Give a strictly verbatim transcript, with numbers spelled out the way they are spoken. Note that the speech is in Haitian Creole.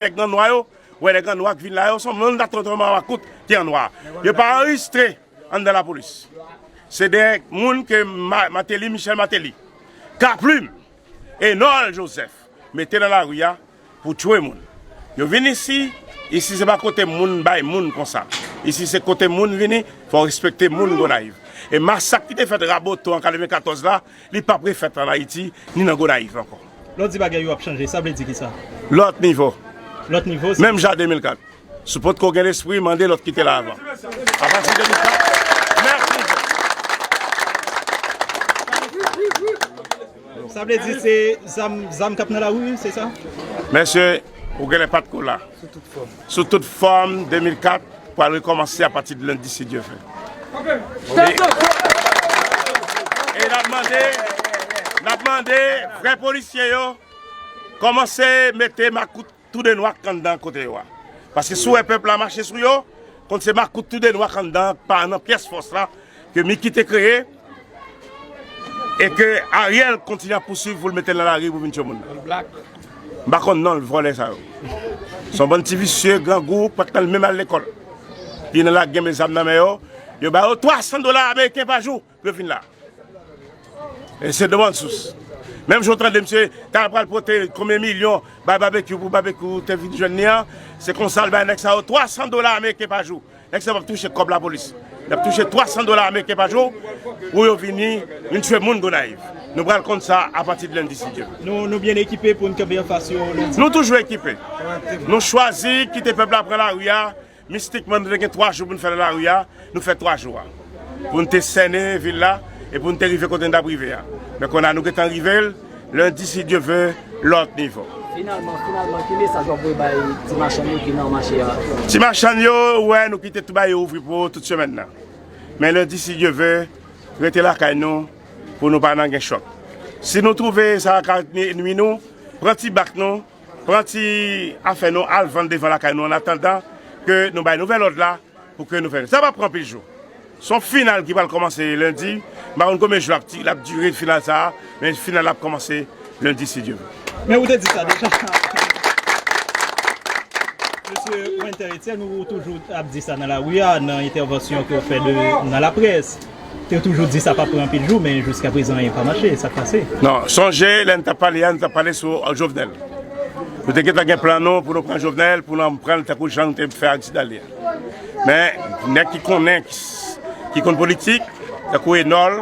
nèg nan nwa yo, ou wè nèg an nwa k vin la yo, se yon moun nan tonton makout ki an nwa. Yo pa anrejistre anndan lapolis. Se de moun ke Ma-, Martelly, Michel Martelly, Kaplim, Enòl Joseph, mete nan lari a pou tchwe moun. Yo vin isi, isi se pa kote moun bay moun konsa. Isi se kote moun vini, fò w respekte moun Gonayiv. E masak ki te fèt Raboto an katrevenkatòz la, li p ap refèt an Ayiti, ni nan Gonayiv ankò. Lè w di bagay yo ap chanje, sa vle di ki sa? Lòt nivo. Lòt nivo, se menm jan de mil kat. Si w potko gen lespri, mande lòt ki te la avan. Apati de mil kat, mèsi. Sa vle di se zam, zam k ap nan lari, se sa? Mesye, ou genlè pa t ko la. Sou tout fòm, de mil kat pral rekòmanse apati de lendi, si Dye vle. E, e n ap mande, n ap mande vrè polisye yo kòmanse mete makout tou de nwa k anndan kote yo a. Paske si w wè pèp la mache sou yo, konn se makout tou de nwa k anndan, pa nan pyès fòs la, ke Micky te kreye, e ke Ariel kontinye ap pouswiv pou l mete l nan lari pou vin tchwe moun nan. M pa konn non vòlè sa yo. Se yon bann ti visye, grangou, pa t nan menm al lekòl. Ki nan lage men zam nan men yo, yo ba yo twa san dola ameriken pa jou pou yo vin la. E se de bòn sous. Menm jan w tande misye ta pral pote konbyen milyon bay Babekyou pou Babekyou te vin jwenn li an, se konsa l bay nèg sa yo twa san dola ameriken pa jou. Nèg sa yo p ap touche kòb lapolis. Y ap touche twa san dola ameriken pa jou pou yo vini, vin tchwe moun Gonayiv. Nou pral konn sa apati de lendi, si Dye vle. Nou, nou byen ekipe pou n kanpe anfas yo lendi? Nou toujou ekipe. Nou chwazi kite pèp la pran lari a. Mistikman, nou te gen twa jou pou n fè nan lari a. Nou fè twa jou a. Pou n te sènen vil la e pou n te rive kote n t ap rive a. Men kounye a nou gentan rive l. Lendi, si Dye vle, lòt nivo. Finalman, finalman, ki mesaj w ap voye bay ti machann yo ki nan mache a? Ti machann yo, ou wè, nou kite tout bagay yo ouvri pou yo tout semèn nan. Men lendi, si Dye vle, rete lakay nou pou nou pa nan gen chòk. Si nou twouve sa ka nwi nou, pran ti bak nou, pran ti afè nou, al vann devan lakay nou, an atandan ke nou bay nouvèl òd la, pou ke nou fè. Sa p ap pran anpil jou. Se yon final ki pral kòmanse lendi. M pa konn konbyen jou l ap ti-, l ap dire final sa a, men final la ap kòmanse lendi, si Dye vle. Men ou te di sa deja. Mesye Winter Etienne, ou toujou ap di sa nan lari a, nan entèvansyon ke w fè de, nan laprès. Te toujou di sa p ap pran anpil jou, men jiskaprezan, anyen pa mache. Sa k pase? Non, sonje, lè n t ap pale a, n t ap pale sou Jovenel. Nou te gentan gen plan nou pou nou pran Jovenel, pou nou pran l tankou jan nou te fè ak Didale a. Men, nèg ki konnen, ki, ki konn politik, tankou Enòl,